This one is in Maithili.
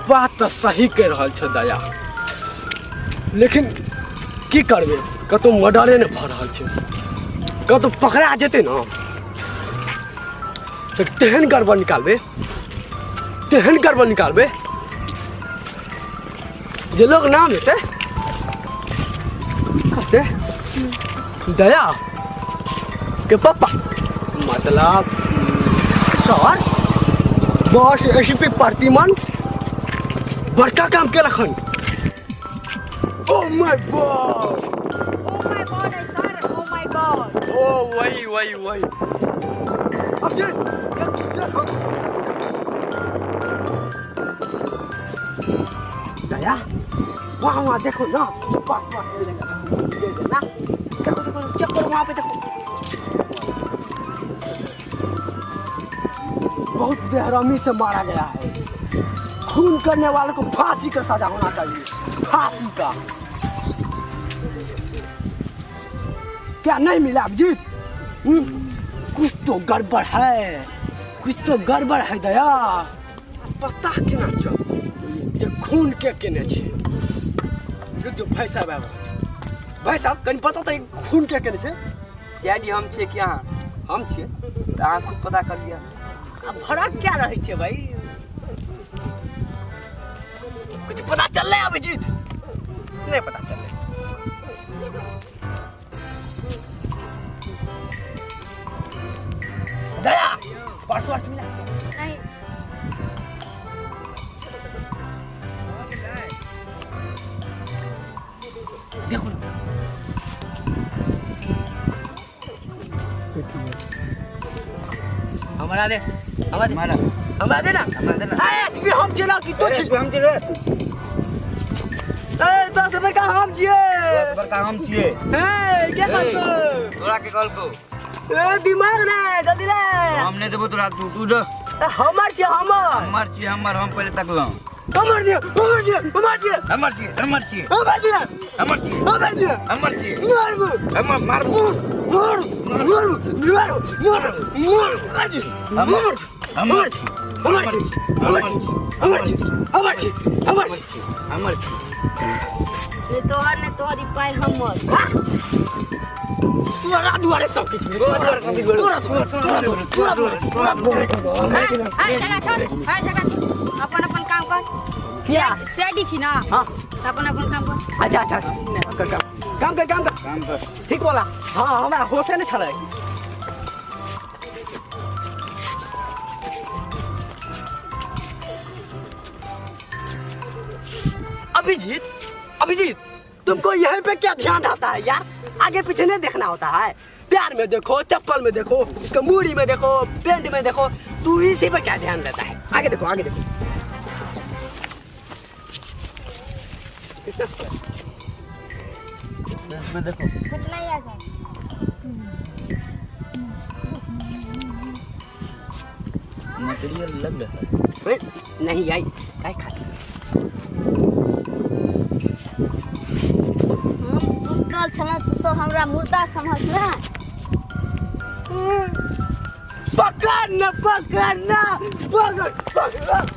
बात तऽ सही कहि रहल छै दया, लेकिन की करबै, कतहु मर्डरे नहि भऽ रहल छै। कतहु पकड़ा जेतै ने तऽ तेहन गड़बड़ निकालबै, तेहन गड़बड़ निकालबै जे लोग नाम लेतै, कहतै दया के पप्पा, मतलब सर बस एस पी प्रतिमन बड़का काम केलक हन। ओ my God, oh my God sir, oh my God. ओ वही वही वही। अब जे देखो दया, वहाँ वहाँ देखो ना, बस बस मिलेगा ना। देखो देखो, चेक करो वहाँ पे देखो। बहुत बेरहमी से मारा गया है। खून करने वाले को फांसी का सजा होना चाहिए, फांसी का। क्या नहीं मिला अभिजीत? कुछ तो गड़बड़ है, कुछ तो गड़बड़ है दया। पता केना चल जे खून के केने छै? रुक, भाई साहब आबि रहल छै। भाई साहब, कनि पता तऽ खून के केने छै? सीआईडी हम छियै कि अहाँ? हम छियै। तऽ अहाँ खूब पता कर लिअ। आ फरक क्या रहै छै भाई? कुछ पता चललै अभिजीत? नहि पता चललै। दया, पर्स वर्स मिला? नहीं। देखो ना। हमरा दे, हमरा दे, हमरा दे ना। हमरा दे ना। ए एसपी हम छियै ना कि तू छी? हम छियै। ए दस बड़का हम छियै। दस बड़का हम छियै। ए के कहलको? तोरा के कहलको? ए दिमाग नै, जल्दी ले। हम नहि देबो तोरा, तू तू दे। ए, हमर छियै, हमर। हमर छियै, हमर। हम पहिले तकलहुँ। हमर छियै, हमर छियै, हमर छियै। हमर छियै, हमर छियै। हमर छियै। हमर छियै। हमर छियै। हमर छियै। मारबो। हमर मारबो। मार मार मार मार मार मार मार। हमर छियै। हमर छियै, हमर छियै, हमर छियै, हमर छियै, हमर छियै। हमर छियै। ने तोहर ने तोहर, ई पाइ हमर। तोरा दुआरे सब किछु, तोरा दुआरे सब किछु, तोरा दुआरे, तोरा दुआरे, तोरा दुआरे, तोरा दुआरे। हाय झगड़ा छोड़, हाय झगड़ा छोड़। अपन अपन काम कर। किया? सीआईडी छी ना? हाँ। तऽ अपन अपन काम कर। अच्छा अच्छा, कर काम, काम कर, काम कर। काम कर। ठीक बोला। हाँ, हमरा होशे नहि छलै। अभिजीत, अभिजीत, तुमको यहीं पे क्या ध्यान रहता है यार? आगे पीछे नहीं देखना होता है। प्यार में देखो, चप्पल में देखो, उसका मूड़ी में देखो, पेंट में देखो, तू इसी पे क्या ध्यान रहता है? आगे देखो, आगे देखो। इसमें देखो। कुछ नहीं है सर। मटेरियल लग रहा है। ए, नहीं आई काय खाती। हम सुतल छलहुँ, तू सब हमरा मुर्दा समझले। पकड़ न, पकड़ न, पकड़, पकड़।